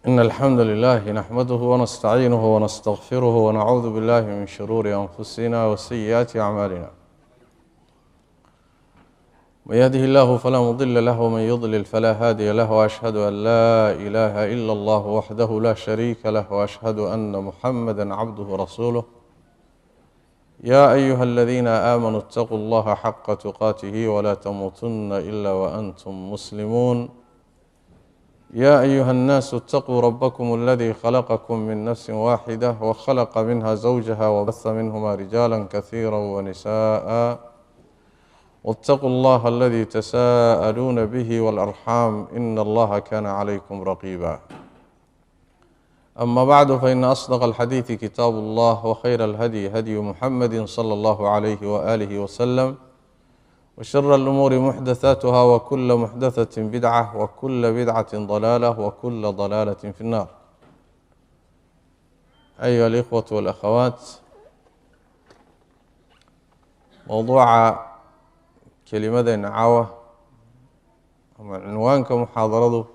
إن الحمد لله نحمده ونستعينه ونستغفره ونعوذ بالله من شرور أنفسنا وسيئات أعمالنا، من يهده الله فلا مضل له ومن يضلل فلا هادي له، وأشهد أن لا إله إلا الله وحده لا شريك له، وأشهد أن محمدا عبده ورسوله. يا أيها الذين آمنوا اتقوا الله حق تقاته ولا تموتن إلا وأنتم مسلمون. يا أيها الناس اتقوا ربكم الذي خلقكم من نفس واحدة وخلق منها زوجها وبث منهما رجالا كثيرا ونساء، واتقوا الله الذي تساءلون به والأرحام إن الله كان عليكم رقيبا. أما بعد، فإن أصدق الحديث كتاب الله، وخير الهدي هدي محمد صلى الله عليه وآله وسلم، وشر الأمور محدثاتها، وكل محدثة بدعة، وكل بدعة ضلالة، وكل ضلالة في النار. أيها الإخوة والأخوات، موضوع kelimadeenna caawa ama cinwaanka muxaadaradu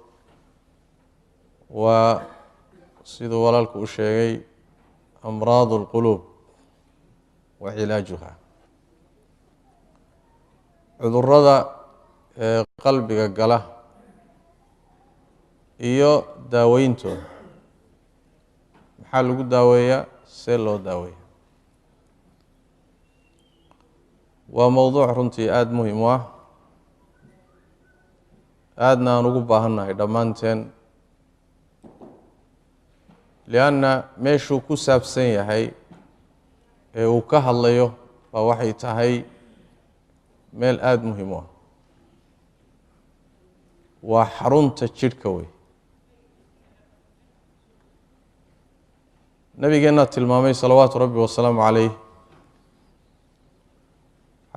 waa siduu walaalku u sheegay, amraad اlquluub wa cilaajuha, cudurada ee qalbiga gala iyo daaweyntooda. Maxaa lagu daaweeyaa? See loo daaweeya? Waa mowduuc runtii aada muhim u ah, aadna aan ugu baahannahay dhammaanteen, lianna meeshuu ku saabsan yahay ee uu ka hadlayo baa waxay tahay meel aada muhim u ah. Waa xarunta jidhka wey. Nabigeennaa tilmaamay salawaatu rabbi wasalaamu calayh,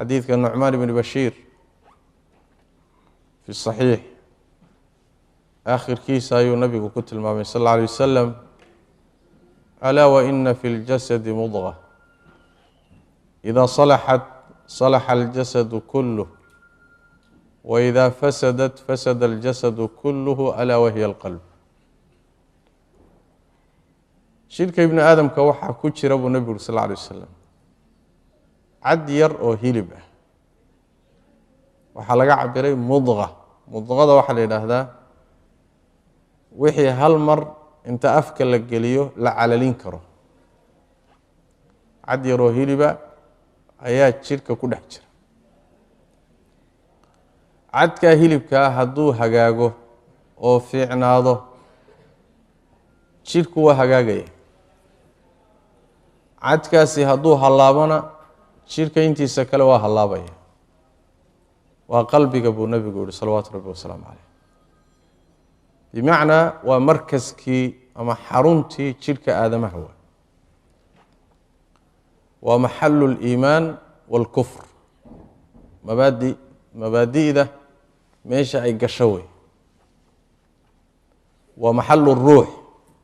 xadiidka Nucmaan ibni Bashiir fi saxiix aakhirkiisa ayuu nabigu ku tilmaamay sal alla alay wasalam: alaa waina fi ljasadi mudga, ida salaxat salaxa aljasadu kuluh, waida fasadat fasada aljasadu kuluhu, alaa wahiya alqalb. Jidhka ibni aadamka waxaa ku jira, buu nebigu uri sal alla alay wasalam, cad yar oo hilib ah. Waxaa laga cabiray mudqa. Mudqada waxaa la yidhaahdaa wixii hal mar inta afka la geliyo la calalin karo. Cad yar oo hiliba ayaa jidhka ku dhex jira. Cadkaa hilibkaa hadduu hagaago oo fiicnaado, jidhku waa hagaagaya. Cadkaasi hadduu hallaabona, jidhka intiisa kale waa hallaabaya. Waa qalbiga, buu nebigu yihi salawaatu rabbi wasalaamu caleyh. Bimacnaa waa markaskii ama xaruntii jidhka aadamaha. Waa maxalu اliimaan wاlkufr, mabaadi mabaadi'da meesha ay gasho wey. Waa maxalu ruux,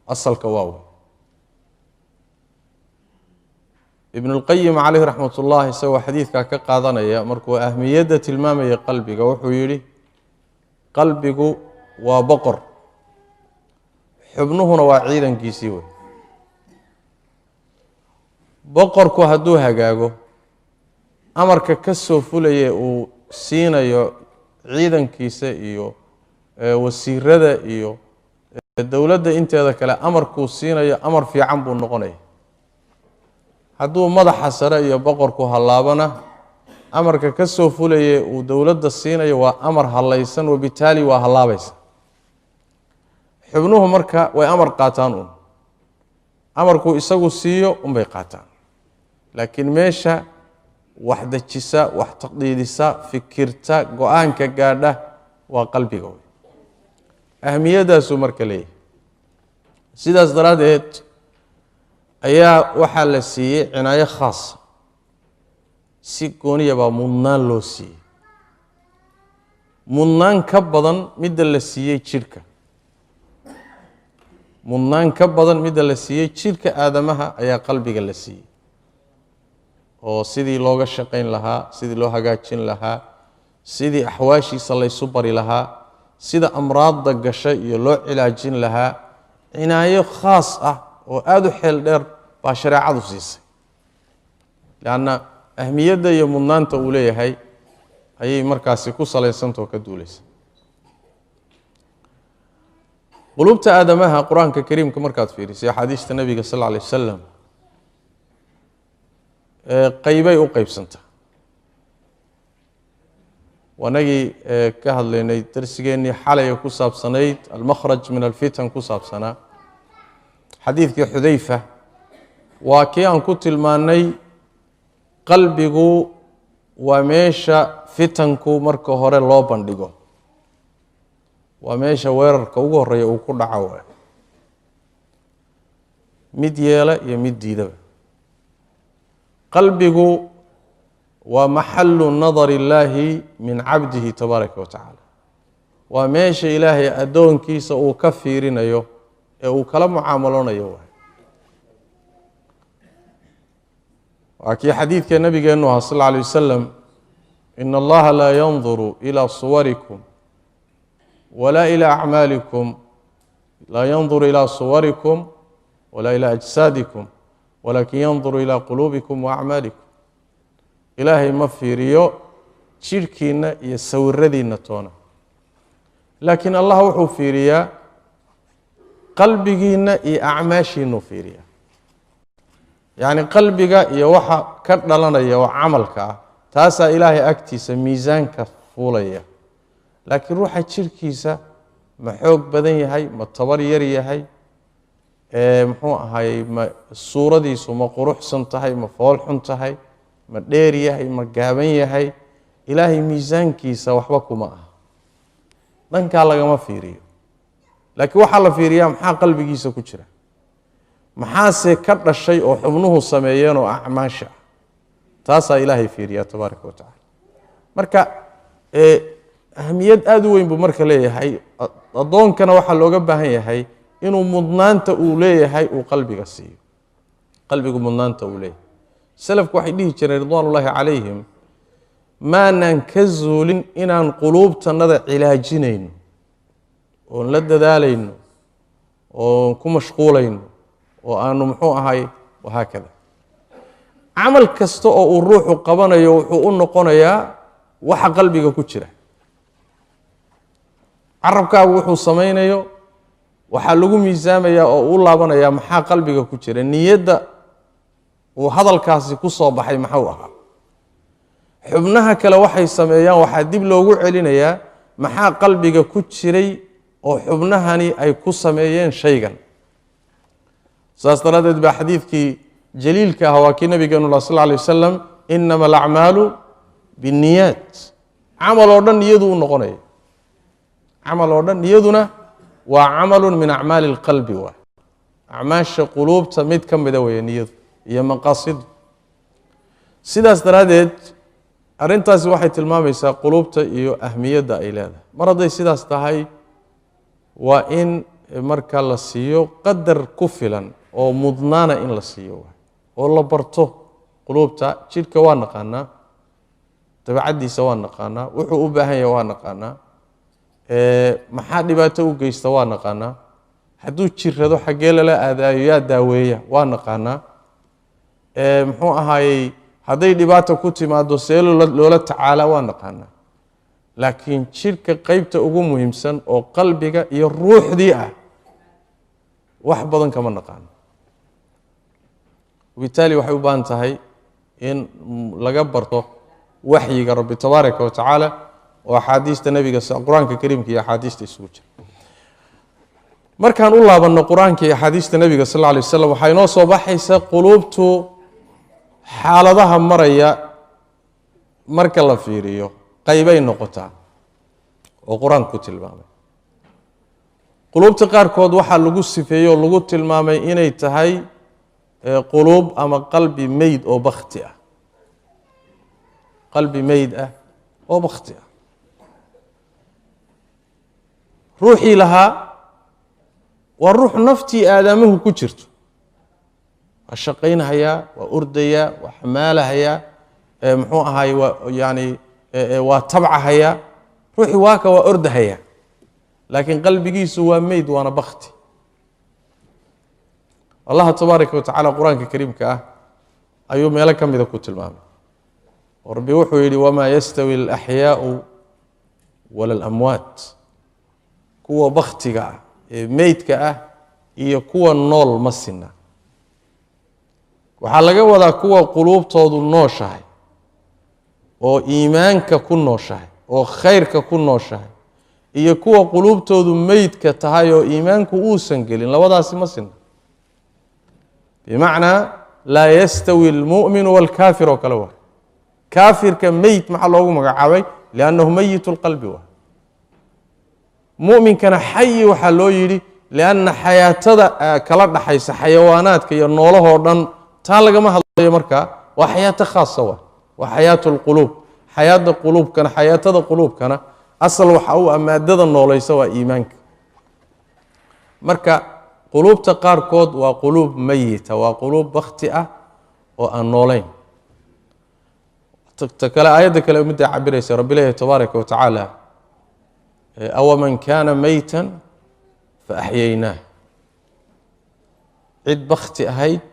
asalka waa wey. Ibn اlqayim caleyh raxmat ullah isagoo xadiidkaa ka qaadanaya, markuu ahmiyadda tilmaamayay qalbiga, wuxuu yidhi: qalbigu waa boqor, xubnuhuna waa ciidankiisii wey. Boqorku hadduu hagaago, amarka ka soo fulaya uu siinayo ciidankiisa iyo wasiirada iyo dowladda inteeda kale, amarkuu siinayo amar fiican buu noqonaya. Hadduu madaxa sare iyo boqorku hallaabana, amarka ka soo fulaya uu dowladda siinayo waa amar hallaysan, wabitaali waa hallaabaysa. Xubnuhu marka way amar qaataan uun, amarkuu isagu siiyo unbay qaataan, laakiin meesha wax dejisa, wax taqdiidisa, fikirta, go-aanka gaadha waa qalbiga wey. Ahmiyaddaasuu marka leeyahay. Sidaas daraaddeed ayaa waxaa la siiyey cinaayo khaasa, si gooniya baa mudnaan loo siiyey, mudnaan ka badan midda la siiyey jidhka, mudnaan ka badan midda la siiyey jidhka aadamaha ayaa qalbiga la siiyey, oo sidii looga shaqayn lahaa, sidii loo hagaajin lahaa, sidii axwaashiisa laysu bari lahaa, sida amraadda gasha iyo loo cilaajin lahaa. Cinaayo khaas ah oo aada u xeel dheer baa shareecadu siisay, leanna ahmiyadda iyo mudnaanta uu leeyahay ayay markaasi ku salaysantao ka duulaysa. Quluubta aadamaha Qur-aanka Kariimka markaad fiirisay, axaadiista Nebiga sal alla alay wasalam, qeybay u qeybsantaa. Waanagii ka hadlaynay darsigeennii xalaya ku saabsanayd almakhraj min alfitan ku saabsanaa. Xadiidkii Xudayfa waa kii aan ku tilmaannay qalbigu waa meesha fitanku marka hore loo bandhigo, waa meesha weerarka ugu horeeya uu ku dhaco, waay mid yeela iyo mid diidaba. Qalbigu waa maxalu nadar illaahi min cabdihi tabaaraka wa tacaala, waa meesha Ilaahay addoonkiisa uu ka fiirinayo ee uu kala mucaamaloonayo. Waay waa kii xadiidka nabigeenu ahaa sal alla alay wasalam: "Ina Allaha laa yanduru ilaa suwarikum walaa ilaa acmaalikum, laa yanduru ilaa suwarikum walaa ilaa ajsaadikum, walakin yanduru ilaa quluubikum wa acmaalikum." Ilaahay ma fiiriyo jidhkiinna iyo sawiradiinna toona, laakiin Allah wuxuu fiiriyaa qalbigiinna iyo acmaashiinuu fiiriyaa. Yacni qalbiga iyo waxa ka dhalanaya oo camalka ah, taasaa Ilaahay agtiisa miisaanka fuulaya. Laakiin ruuxa jidhkiisa ma xoog badan yahay, ma tabar yar yahay, muxuu ahaayey, ma suuradiisu ma quruxsan tahay, ma fool xun tahay, ma dheer yahay, ma gaaban yahay, Ilaahay miisaankiisa waxba kuma aha, dhankaa lagama fiiriyo. Laakiin waxaa la fiiriyaa maxaa qalbigiisa ku jira, maxaase ka dhashay oo xubnuhu sameeyeen oo acmaasha ah, taasaa Ilaahay fiiriyaa tabaaraka wa tacala. Marka ahamiyad aada u weyn buu marka leeyahay. Addoonkana waxaa looga baahan yahay inuu mudnaanta uu leeyahay uu qalbiga siiyo. Qalbigu mudnaanta uu leeyahay, salafku waxay dhihi jireen ridwaanullaahi calayhim: maanaan ka zuulin inaan quluubtannada cilaajinayno oon la dadaalayno oon ku mashquulayno oo aanu muxuu ahay wahaakada. Camal kasta oo uu ruuxu qabanayo wuxuu u noqonayaa waxa qalbiga ku jira. Carabkaagu wuxuu samaynayo waxaa lagu miisaamayaa oo u laabanayaa maxaa qalbiga ku jira, niyadda uu hadalkaasi ku soo baxay maxuu ahaa. Xubnaha kale waxay sameeyaan waxaa dib loogu celinayaa maxaa qalbiga ku jiray oo xubnahani ay ku sameeyeen shaygan. Saas daraaddeed baa xadiidkii jaliilka ah waa kii nabigeenu lah sal alay wasalam: "Inama alacmaalu binniyaat." Camal oo dhan niyadu u noqonaya, camal oo dhan niyaduna waa camalu min acmaali اlqalbi, waay acmaasha quluubta mid ka mida weeye niyadu iyo maqaasidu. Sidaas daraaddeed arrintaasi waxay tilmaamaysaa quluubta iyo ahmiyadda ay leedahay. Mar hadday sidaas tahay, waa in marka la siiyo qadar ku filan oo mudnaana in la siiyo waay, oo la barto quluubta. Jidhka waa naqaanaa, dabeecaddiisa waa naqaanaa, wuxuu u baahan yahay waa naqaanaa, maxaa dhibaato u geysta waa naqaanaa, hadduu jirrado xaggee lala aadaayo, yaa daaweeya waa naqaanaa, muxuu ahaayey, hadday dhibaata ku timaado see loola tacaala waa naqaanaa. Laakiin jidhka qeybta ugu muhiimsan oo qalbiga iyo ruuxdii ah wax badan kama naqaano. Wabitaali waxay u baahan tahay in laga barto waxyiga Rabbi tabaaraka wa tacaala oo axaadiista Nebiga, Qur-aanka Kariimka iyo axaadiista isugu jira. Markaan u laabanno Qur-aanka iyo axaadiista Nebiga sal alla alay waslam, waxaa inoo soo baxaysa quluubtu xaaladaha maraya marka la fiiriyo qaybay noqotaa oo Qur-aanku ku tilmaamay. Quluubta qaarkood waxaa lagu sifeeyey oo lagu tilmaamay inay tahay quluub ama qalbi meyd oo bakti ah, qalbi meyd ah oo bakti ah. Ruuxii lahaa waa ruux naftii aadamuhu ku jirto, waa shaqaynhayaa, waa ordayaa, waa xamaalahayaa, muxuu ahaay, waa yani waa tabcahayaa, ruuxii waaka waa ordahayaa, laakiin qalbigiisu waa meyd waana bakti. Allah tabaaraka wa tacaala qur-aanka kariimka ah ayuu meelo ka mida ku tilmaamay. Rabbi wuxuu yidhi: "Wamaa yastawi alaxyaau wala alamwaat." Kuwa baktiga ah ee meydka ah iyo kuwa nool ma sina. Waxaa laga wadaa kuwa quluubtoodu nooshahay oo iimaanka ku nooshahay oo khayrka ku nooshahay iyo kuwa quluubtoodu meydka tahay oo iimaanku uusan gelin, labadaasi ma sina. Bimacnaa laa yastawi almu'minu waalkaafir oo kale waa. Kaafirka meyd maxaa loogu magacaabay? Liannahu meyit lqalbi waa. Mu'minkana xayi waxaa loo yidhi lianna xayaatada kala dhaxaysa xayawaanaadka iyo noolahoo dhan taa lagama hadlayo. Markaa waa xayaato khaasa, waa xayaatu lquluub. Xayaada quluubkana, xayaatada quluubkana asal waxa u ah maadada noolaysa waa iimaanka. Marka quluubta qaarkood waa quluub meyita, waa quluub bakti ah oo aan noolayn. Ta kale, aayadda kale midday cabiraysa, Rabbi leeyahay tabaaraka wa tacaala: "Awaman kaana meytan faaxyaynaah." Cid bakti ahayd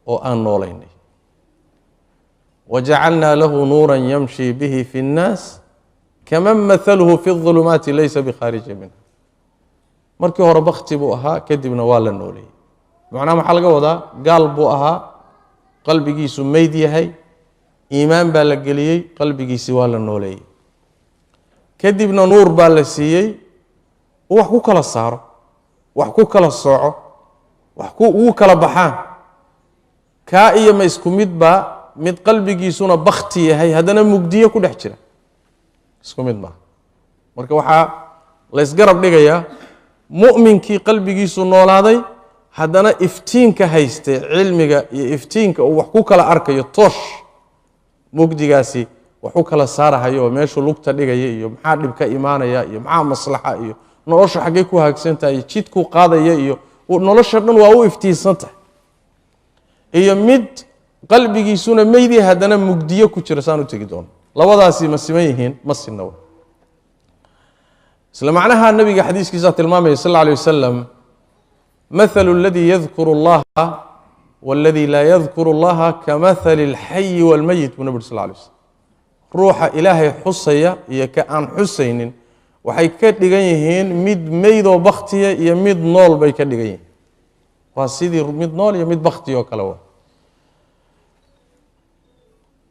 oo aan noolaynay. "Wajacalnaa lahu nuura yamshi bihi fi اnnaas kaman mathaluhu fi الظulumaati laysa bikhaariji minha." Markii hore bakti buu ahaa, kadibna waa la nooleeyey. Macnaha maxaa laga wadaa? Gaal buu ahaa, qalbigiisu meyd yahay, iimaan baa la geliyey, qalbigiisi waa la nooleeyey, kadibna nuur baa la siiyey uu wax ku kala saaro, wax ku kala sooco, wax ku ugu kala baxaan. Kaa iyo ma isku mid baa mid qalbigiisuna bakti yahay, haddana mugdiyo ku dhex jira? Isku mid maaha. Marka waxaa laysgarab dhigayaa mu'minkii qalbigiisu noolaaday, haddana iftiinka haystay, cilmiga iyo iftiinka uu wax ku kala arkayo, toosh mugdigaasi wax u kala saarahayo oo meeshuu lugta dhigaya iyo maxaa dhib ka imaanaya iyo maxaa maslaxa iyo nolosha xaggay ku hagaagsan tahay iyo jidkuu qaadaya iyo nolosha dhan waa u iftiinsan tahay, iyo mid qalbigiisuna meydii, haddana mugdiyo ku jira, saan u tegi doono. Labadaasi ma siman yihiin? Ma sinna. Isla macnaha nabiga xadiiskiisa tilmaamaya sal alla alay wasalam: "Mathalu aladii yadkuru allaha waladii laa yadkuru allaha kamathali alxayi walmayit," buu nabi uri sal lay slam. Ruuxa Ilaahay xusaya iyo ka aan xusaynin waxay ka dhigan yihiin mid meydoo baktiya iyo mid nool bay ka dhigan yihiin. Waa sidii mid nool iyo mid baktiya oo kale. Waa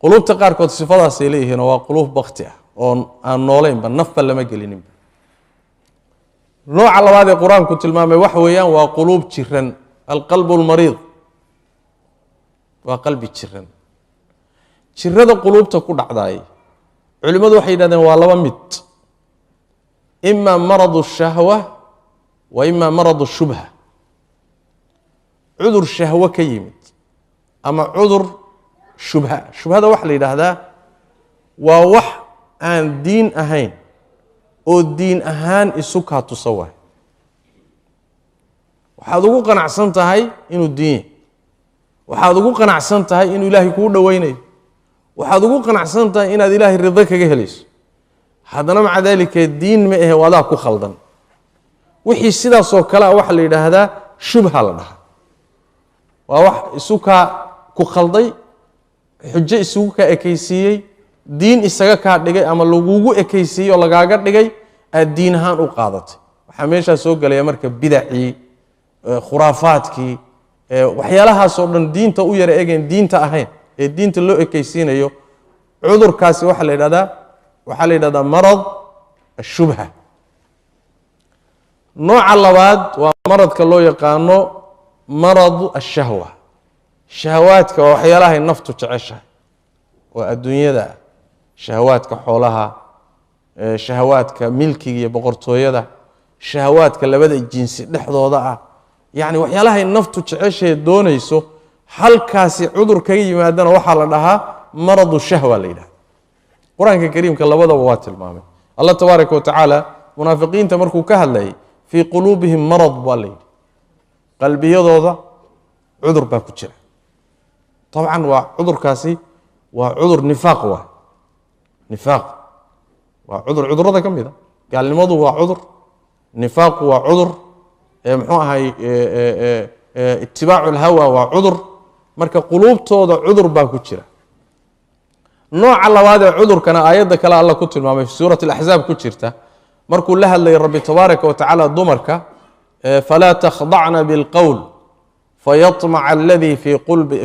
quluubta qaarkood sifadaasay leeyihiin oo waa quluub bakti ah oo aan nooleynba, nafba lama gelininba. Nooca labaad ee Qur-aanku tilmaamay waxa weeyaan waa quluub jiran, alqalbu almariid, waa qalbi jiran. Jirada quluubta ku dhacdaay culimmadu waxay yidhahdeen waa laba mid: ima maradu shahwa wa ima maradu shubha. Cudur shahwo ka yimid ama cudur shubha. Shubhada waxaa la yidhaahdaa waa wax aan diin ahayn oo diin ahaan isu kaa tusa. Waay, waxaad ugu qanacsan tahay inuu diin yahay, waxaad ugu qanacsan tahay inuu Ilaahay kuu dhoweynayo, waxaad ugu qanacsan tahay inaad Ilaahay rido kaga helayso, haddana maca daalika diin ma ahe, adaa ku khaldan. Wixii sidaasoo kale a waxaa la yidhaahdaa shubha la dhahaa. Waa wax isu kaa ku khalday, xujo isugu kaa ekaysiiyey, diin isaga kaa dhigay ama lagugu ekaysiiyey oo lagaaga dhigay, aad diin ahaan u qaadatay. Waxaa meeshaa soo gelaya marka bidacii, khuraafaadkii, waxyaalahaasoo dhan diinta u yara egeen, diinta ahayn ee diinta loo ekaysiinayo. Cudurkaasi waxaa la yidhahdaa marad ashubha. Nooca labaad waa maradka loo yaqaano maradu ashahwa. Shahawaadka waa waxyaalahay naftu jeceshahay oo adduunyada ah, shahawaadka xoolaha, shahawaadka milkiga iyo boqortooyada, shahawaadka labada jinsi dhexdooda ah, yacni waxyaalahay naftu jeceshahe doonayso. Halkaasi cudur kaga yimaadana waxaa la dhahaa maradu shahwa la yidhahda. Qur-aanka kariimka labadaba waa tilmaamay. Allah tabaaraka wa tacaala munaafiqiinta markuu ka hadlayay, "Fii quluubihim marad" baa la yidhi, qalbiyadooda cudur baa ku jira. Dabcan waa cudurkaasi, waa cudur nifaaq, waa nifaaq, waa cudur cudurada ka mid a. Gaalnimadu waa cudur, nifaaqu waa cudur, muxuu ahay. Itibaacu lhawa waa cudur. Marka quluubtooda cudur baa ku jira. Nooca labaad ee cudurkana aayadda kale Alla ku tilmaamay fi suurati Alaxzaab ku jirta, markuu la hadlayay Rabbi tabaaraka wa tacaala dumarka: falaa takhdacna bilqowl fayطmaca aladii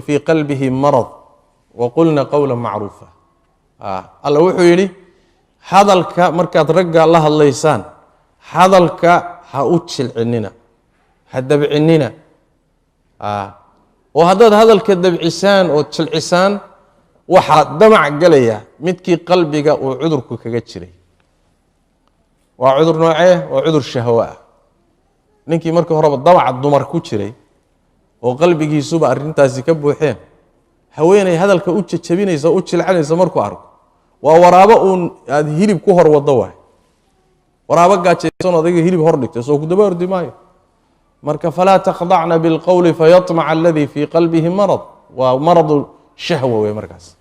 fii qalbihi marad waqulna qowla macruufa. Alla wuxuu yidhi, hadalka markaad ragga la hadlaysaan, hadalka ha u jilcinina, ha dabcinina, oo haddaad hadalka dabcisaan oo jilcisaan, waxaa damac gelaya midkii qalbiga uu cudurku kaga jiray. Waa cudur noocee? Waa cudur shahwo ah. Ninkii markii horeba damac dumar ku jiray oo qalbigiisuba arrintaasi ka buuxeen, haweeney hadalka u jajabinaysa, u jilcanaysa markuu arko, waa waraabo uun aada hilib ku hor waddo waay. Waraabo gaajaysan adiga hilib hor dhigtay, soo ku daba ordi maayo. Marka falaa takhdacna bilqowli fayطmaca aladii fii qalbihi marad, waa maradu shahwa wey. Markaas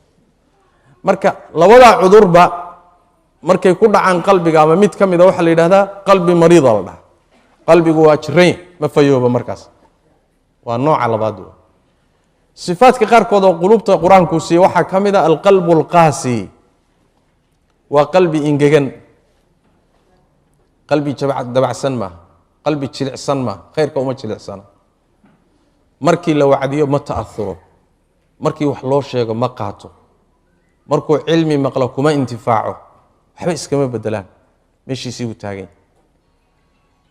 marka labadaa cudurba markay ku dhacaan qalbiga ama mid ka mida, waxaa la yidhahdaa qalbi mariida la dhaha, qalbigu waa jirayn, ma fayooba. Markaas waa nooca labaad. W sifaadka qaarkood oo quluubta Qur-aankuu siiye waxaa ka mid a alqalbu alqaasi, waa qalbi ingegan, qalbi dabacsan maaha, qalbi jilicsan maaha, khayrka uma jilicsana. Markii la wacdiyo ma ta'auro, markii wax loo sheego ma qaato, markuu cilmi maqlo kuma intifaaco, waxba iskama bedelaan, meeshiisii buu taagan.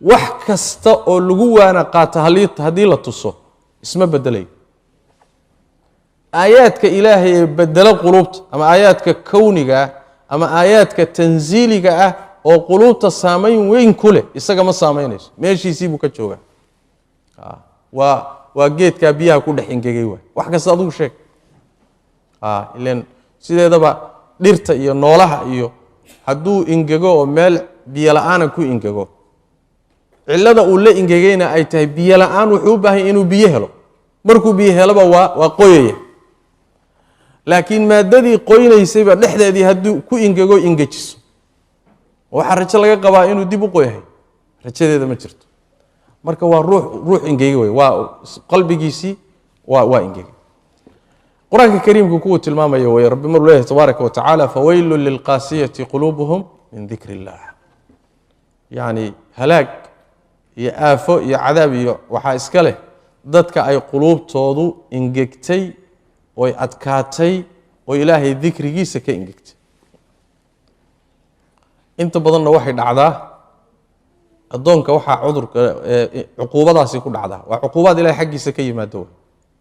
Wax kasta oo lagu waana qaato haddii la tuso, isma bedelayo. Aayaadka Ilaahay ee bedelo quluubta, ama aayaadka kowniga ah ama aayaadka tansiiliga ah oo quluubta saamayn weyn ku leh, isaga ma saamaynayso, meeshiisii buu ka joogaa. Waa geedkaa biyaha ku dhex ingegay waay. Wax kasta adugu sheeg, ilan sideedaba dhirta iyo noolaha iyo hadduu ingego oo meel biyo la-aana ku ingego, cillada uu la ingegayna ay tahay biyo la-aan, wuxuu u baahan yahy inuu biyo helo. Markuu biyo heloba waa qoyaya, laakiin maadadii qoynaysayba dhexdeedii hadduu ku ingego, ingejiso, waxaa rajo laga qabaa inuu dib u qoyahay? Rajadeeda ma jirto. Marka waa ruux ingege wey, waa qalbigiisii waa ingegay. Qur-aanka kariimku kuwuu tilmaamaya wey Rabbi maruu leeyahay tabaaraka wa tacaala: fawaylun lilqaasiyati quluubuhum min dikri illah. Yacni halaag iyo aafo iyo cadaab iyo waxaa iska leh dadka ay quluubtoodu ingegtay oy adkaatay oo Ilaahay dikrigiisa ka ingegtay. Inta badanna waxay dhacdaa addoonka waxaa cudurka cuquubadaasi ku dhacdaa, waa cuquubaad Ilahay xaggiisa ka yimaado wey,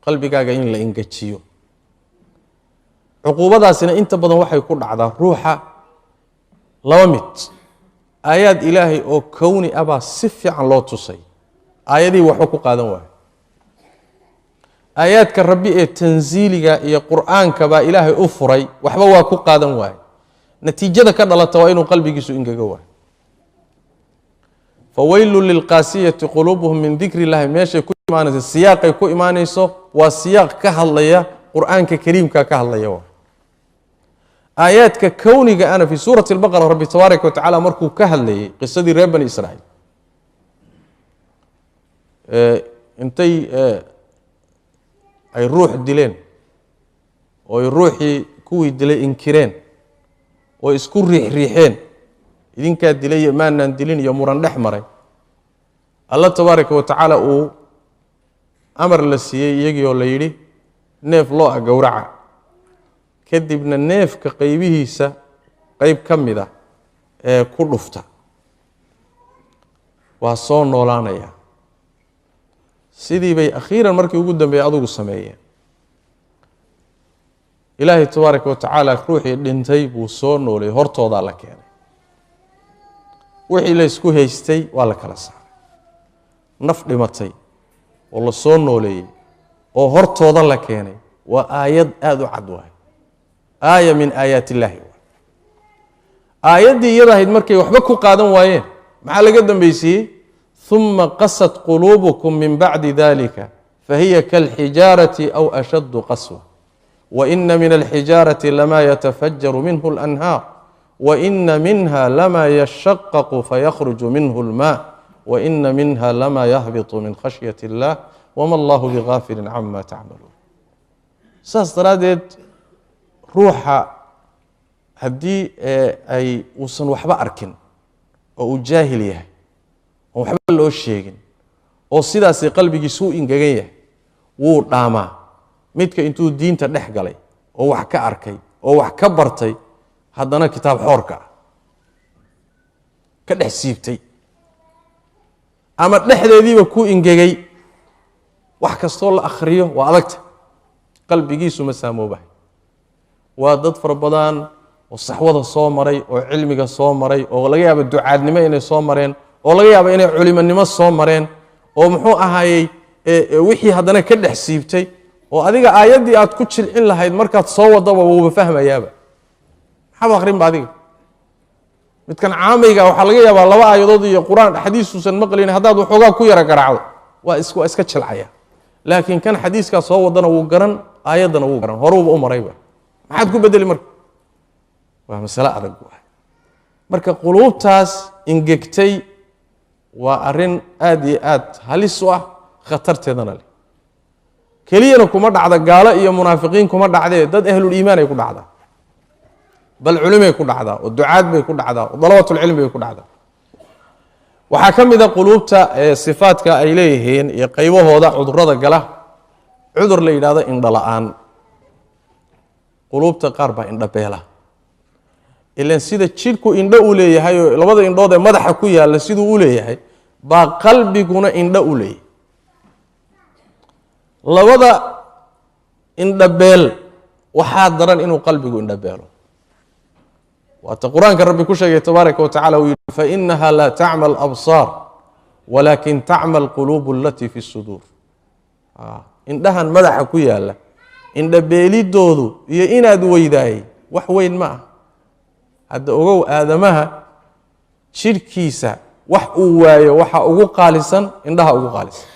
qalbigaaga in la ingejiyo. Cuquubadaasina inta badan waxay ku dhacdaa ruuxa laba mid: aayaad Ilaahay oo kowni ah baa si fiican loo tusay, aayadihii waxba ku qaadan waayo. Aayaadka Rabbi ee tansiiliga iyo Qur-aanka baa Ilaahay u furay, waxba waa ku qaadan waayo. Natiijada ka dhalata waa inuu qalbigiisu ingego waayo. Fawaylun lilqaasiyati quluubuhum min dikri illahi meeshay ku imaanayso, siyaaqay ku imaanayso, waa siyaaq ka hadlaya Qur-aanka kariimka ka hadlaya. Waa aayaadka kowniga ana. Fi suurati Albaqara Rabbi tabaaraka wa tacala markuu ka hadlayay qisadii reer Bani Israa'iil, intay ay ruux dileen oo ay ruuxii kuwii dilay inkireen oo isku riixriixeen, idinkaa dilay iyo maanaan dilin iyo muran dhex maray, Alla tabaaraka wa tacaala uu amar la siiyey iyagii oo la yidhi: neef loo a gowraca, kadibna neefka qaybihiisa qayb ka mid a ee ku dhufta, waa soo noolaanaya. Sidii bay akhiiran markii ugu dambeeyey adugu sameeyeen. Ilaahay tabaaraka wa tacaala ruuxii dhintay buu soo noolay, hortoodaa la keenay. Wixii la ysku haystay waa la kala saaray. Naf dhimatay oo la soo nooleeyey oo hortooda la keenay waa aayad aada u cad waay, aaya min aayaat illaahi waay. Aayaddii iyada ahayd markay waxba ku qaadan waayeen, maxaa laga dambaysiiyey? Uma qasat quluubukum min bacdi dalika fahiya kalxijaarati aw ashaddu qaswa waina min alxijaarati lama yatafajaru minhu alanhaar waina minha lama yashaqaqu fayakhruju minhu almaa. Waina minha lama yahbitu min khashyati illah wama allahu bigaafilin cama tacmaluun. Saas daraaddeed ruuxa haddii ay uusan waxba arkin oo uu jaahil yahay oon waxba loo sheegin oo sidaasi qalbigiisu u ingegan yahay, wuu dhaamaa midka intuu diinta dhex galay oo wax ka arkay oo wax ka bartay, haddana kitaab xoorka ah ka dhex siibtay ama dhexdeediiba ku ingegay. Wax kastoo la akhriyo waa adagta, qalbigiisu ma saamoobahay. Waa dad fara badan oo saxwada soo maray oo cilmiga soo maray oo laga yaabo ducaadnimo inay soo mareen oo laga yaabo inay culimonimo soo mareen oo muxuu ahaayey wixii haddana ka dhex siibtay, oo adiga aayaddii aad ku jilcin lahayd markaad soo wadaba wuuba fahmayaaba. Maxaaba akhrinba adiga? Midkan caamayga waxaa laga yaabaa laba aayadood iyo qur-aan xadiisuusan maqlayn, haddaad waxoogaa ku yara garaacdo waa iska jilcaya. Laakiin kan xadiiskaa soo wadana wuu garan, aayaddana wuu garan, horuuba u marayba. Maxaad ku bedeli marka? Waa masale adag waay. Marka quluubtaas ingegtay waa arrin aad iyo aad halis u ah, khatarteedana leh. Keliyana kuma dhacda gaalo iyo munaafiqiin, kuma dhacdee dad ahluliimaan ay ku dhacdaa, bal culimay ku dhacdaa oo ducaad bay ku dhacdaa oo dalabatulcilmi bay ku dhacdaa. Waxaa ka mid a quluubta sifaadka ay leeyihiin iyo qaybahooda cudurada gala, cudur la yidhahdo indho la-aan. Quluubta qaar baa indhabeela. Ilan sida jidhku indho u leeyahay oo labada indhood ee madaxa ku yaalla siduu u leeyahay baa qalbiguna indho u leeyahay. Labada indhabeel waxaa daran inuu qalbigu indhabeelo. Waata qur-aanka Rabbi ku sheegay tabaaraka wa tacala, uu yihi: "Fainaha laa tacma alabsaar walakin tacma alquluub alatii fi suduur." Indhahan madaxa ku yaalla indhabeelidoodu iyo inaad weydaayey wax weyn ma ah. Hadda ogow, aadamaha jidhkiisa wax uu waayo waxa ugu qaalisan indhaha ugu qaalisan.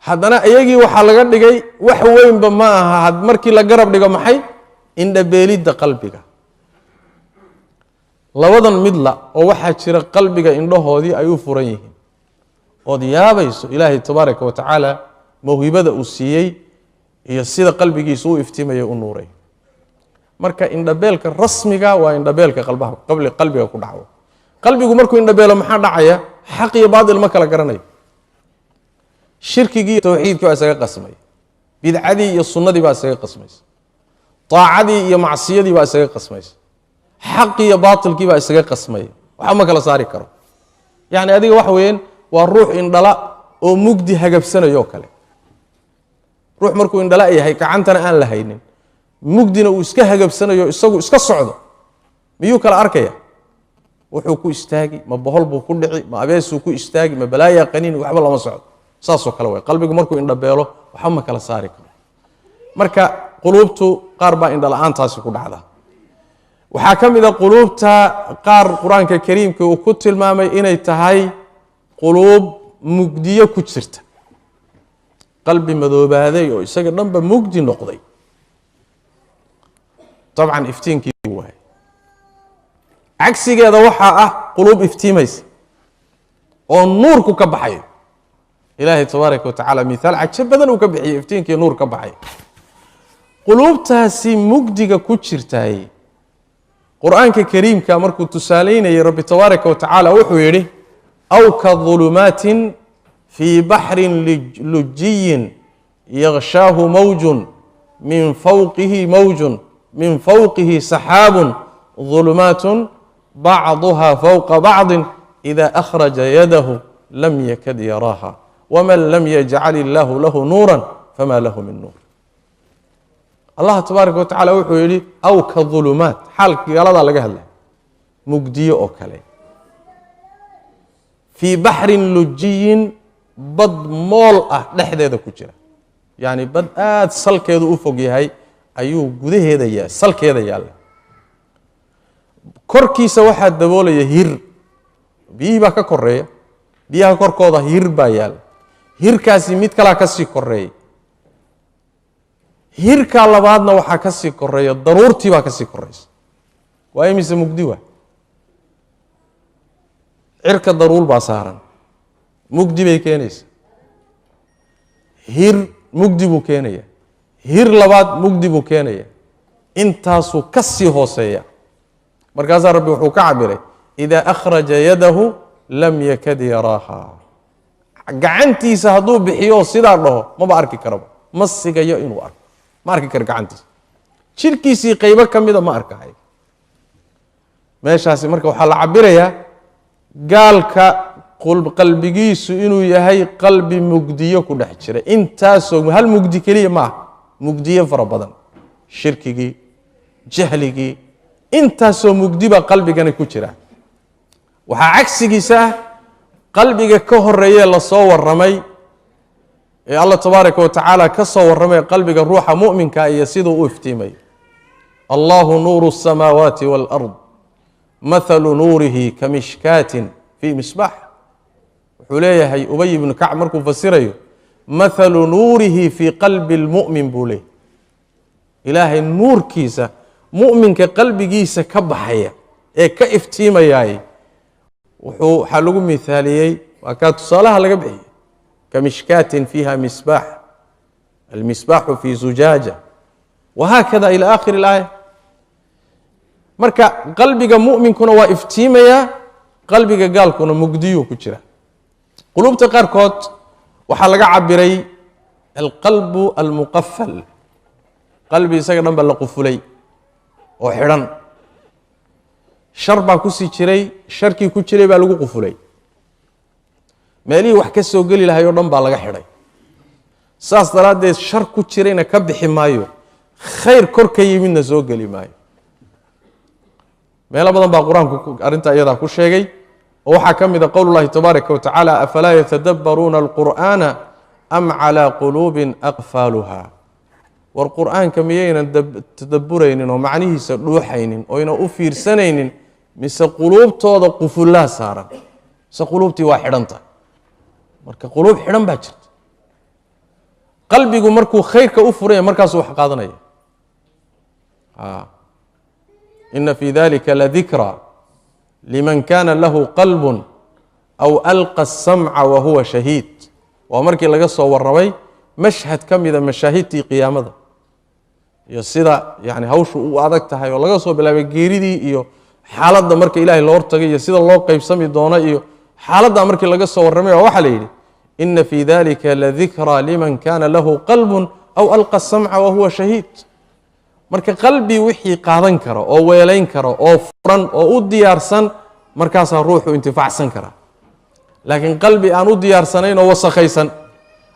Haddana iyagii waxaa laga dhigay wax weynba ma aha markii la garab dhigo maxay? Indhabeelidda qalbiga. Labadan midla oo waxaa jira qalbiga indhahoodii ay u furan yihiin ood yaabayso Ilaahay tabaaraka wa tacaala mawhibada uu siiyey iyo sida qalbigiisa u iftiimaya, u nuuray. Marka indhabeelka rasmiga waa indhabeelka qalbaha, qalbiga ku dhaco. Qalbigu markuu indhabeelo maxaa dhacaya? Xaq iyo baatil ma kala garanayo. Shirkigii, tawxiidkii baa isaga qasmay, bidcadii iyo sunnadii baa isaga qasmaysa, taacadii iyo macsiyadii baa isaga qasmaysa, xaqii iyo baatilkii baa isaga qasmaya. Waxba ma kala saari karo. Yacni adiga waxa weeyaan waa ruux indhala oo mugdi hagabsanayo kale. Ruux markuu indhala yahay, gacantana aan la haynin, mugdina uu iska hagabsanayo, isagu iska socdo, miyuu kala arkaya wuxuu ku istaagi? Ma bohol buu ku dhici? Ma abeesuu ku istaagi? Ma balaayaa qaniini? Waxba lama socdo. Saasoo kale way qalbigu markuu indhabeelo, waxba ma kala saari karo. Marka quluubtu qaar baa indhala-aantaasi ku dhacda. Waxaa ka mid a quluubta qaar Qur-aanka Kariimka uu ku tilmaamay inay tahay quluub mugdiyo ku jirta, qalbi madoobaaday oo isaga dhanba mugdi noqday. Dabcan iftiinkii waay. Cagsigeeda waxaa ah quluub iftiimaysa oo nuurku ka baxayo. Ilaahay tabaaraka wa tacaala mithaal cajo badan uu ka bixiyey iftiinkii nuur ka baxay. Quluubtaasi mugdiga ku jirtaay, Qur-aanka Kariimka markuu tusaaleynayay, Rabbi tabaaraka wa tacaala wuxuu yidhi: "Aw ka dulumaatin fii baxrin lujiyin yakshaahu mawjun min fawqihi mawjun min fawqihi saxaabun dulumaatun bacduha fawqa bacdin ida akhraja yadahu lam yakad yaraaha waman lam yajcal illaahu lahu nuura fama lahu min nuur." Allah tabaaraka wa tacala wuxuu yidhi: aw ka dulumaat, xaalka gaaladaa laga hadlay, mugdiyo oo kale, fii baxrin lujiyin, bad mool ah dhexdeeda ku jira. Yacni bad aada salkeedu u fog yahay ayuu gudaheeda ya salkeeda yaalla. Korkiisa waxaa daboolaya hir, biyihii baa ka koreeya, biyaha korkooda hir baa yaalla. Hirkaasi mid kalaa ka sii koreeya, hirkaa labaadna waxaa ka sii koreeya daruurtii baa ka sii koreysa. Waa imise mugdi? Waa Cirka daruul baa saaran, mugdi bay keenaysa. Hir mugdi buu keenaya, hir labaad mugdi buu keenaya, intaasuu ka sii hooseeya. Markaasaa Rabbi wuxuu ka cabiray idaa akhraja yadahu lam yakad yaraaha. Gacantiisa hadduu bixiyo sidaa dhaho maba arki karaba, ma sigayo inuu arko, ma arki karo gacantiisa, jirkiisii qaybo ka mida ma arkahayo meeshaasi. Marka waxaa la cabirayaa gaalka qalbigiisu inuu yahay qalbi mugdiyo ku dhex jira. Intaasoo hal mugdi keliya ma ah, mugdiyo fara badan, shirkigii, jahligii, intaasoo mugdi baa qalbigani ku jira. Waxaa cagsigiisa ah qalbiga ka horeeyee lasoo warramay ee Allah tabaaraka wa tacaala ka soo warramay, qalbiga ruuxa mu'minka iyo siduu u iftiimayo. Allahu nuuru الsamaawaati wاlأrd mathalu nuurihi kamishkaatin fii misbaax. Wuxuu leeyahay Ubay ibnu Kacb markuu fasirayo, mathalu nuurihi fii qalbi اlmu'min buu leeyahy. Ilaahay nuurkiisa mu'minka qalbigiisa ka baxaya ee ka iftiimayaay waxaa lagu mithaaliyey, waa kaa tusaalaha laga bixiyey, kamishkaatin fiiha misbaax, almisbaaxu fi zujaaja, wahaakada ila aakhiri اlaaya. Marka qalbiga mu'minkuna waa iftiimayaa, qalbiga gaalkuna mugdiyuu ku jira. Quluubta qaarkood waxaa laga cabiray alqalbu almuqafal, qalbi isaga dhan ba la qufulay oo xidhan. Shar baa kusii jiray, sharkii ku jiray baa lagu qufulay, meelihii wax ka soo geli lahay oo dhan baa laga xidhay. Saas daraaddeed shar ku jirayna ka bixi maayo, khayr kor ka yimidna soo geli maayo. Meelo badan baa Qur-aanku arrintaa iyadaa ku sheegay, oo waxaa ka mid a qowlullahi tabaaraka wa tacaala: afalaa yatadabbaruuna alqur'aana am calaa quluubin aqfaaluha. War Qur-aanka miyaynan tadabburaynin oo macnihiisa dhuuxaynin oyna u fiirsanaynin, mise quluubtooda qufullaa saaran, mise quluubtii waa xidhanta? Marka quluub xidhan baa jirta. Qalbigu markuu khayrka u furanya markaasuu wax qaadanaya. Ina fii dalika ladikra liman kana lahu qalbun aw alqa asamca wahuwa shahiid. Waa markii laga soo warramay mashhad ka mida mashaahidtii qiyaamada iyo sida yani hawshu u adag tahay, oo laga soo bilaabay geeridii iyo xaaladda marka Ilahay loo hortagay iyo sida loo qeybsami doono iyo xaaladdaa markii laga soo warramay, waa waxaa la yidhi: ina fii dalika ladikra liman kana lahu qalbun aw alqa asamca wahuwa shahiid. Marka qalbi wixii qaadan kara oo weelayn kara oo furan oo u diyaarsan, markaasaa ruuxu intifaacsan karaa. Laakiin qalbi aan u diyaarsanayn oo wasakhaysan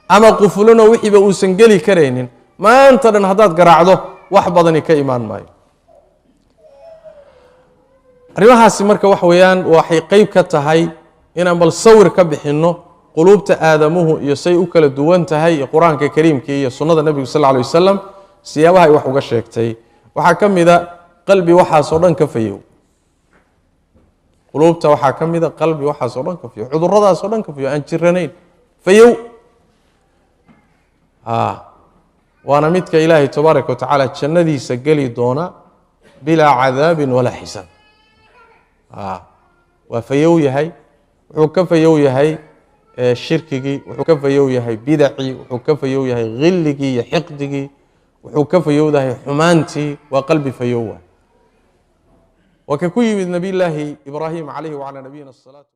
ama qufulanoo wixiiba uusan geli karaynin, maanta dhan haddaad garaacdo wax badani ka imaan maayo. Arrimahaasi marka waxa weeyaan waxay qeyb ka tahay inaan bal sawir ka bixinno quluubta aadamuhu iyo say u kala duwan tahay, iyo Qur-aanka kariimka iyo sunnada Nebigu sal lla alay wasalam siyaabaha ay wax uga sheegtay. Waxaa ka mida qalbi waxaasoo dhan ka fayow. Quluubta waxaa ka mida qalbi waxaasoo dhan ka fayow, cuduradaasoo dhan ka fayow, aan jiranayn, fayow. Waana midka Ilaahay tabaaraka wa tacaala jannadiisa geli doona bilaa cadaabin walaa xisaab. Waa fayow yahay, wuxuu ka fayow yahay shirkigii, wuxuu ka fayow yahay bidacii, wuxuu ka fayow yahay khilligii iyo xiqdigii, wuxuu ka fayowdahay xumaantii. Waa qalbi fayow waay. Waa ka ku yimid Nabiyllaahi Ibraahim calayhi wacalaa nabiyina asalaatu.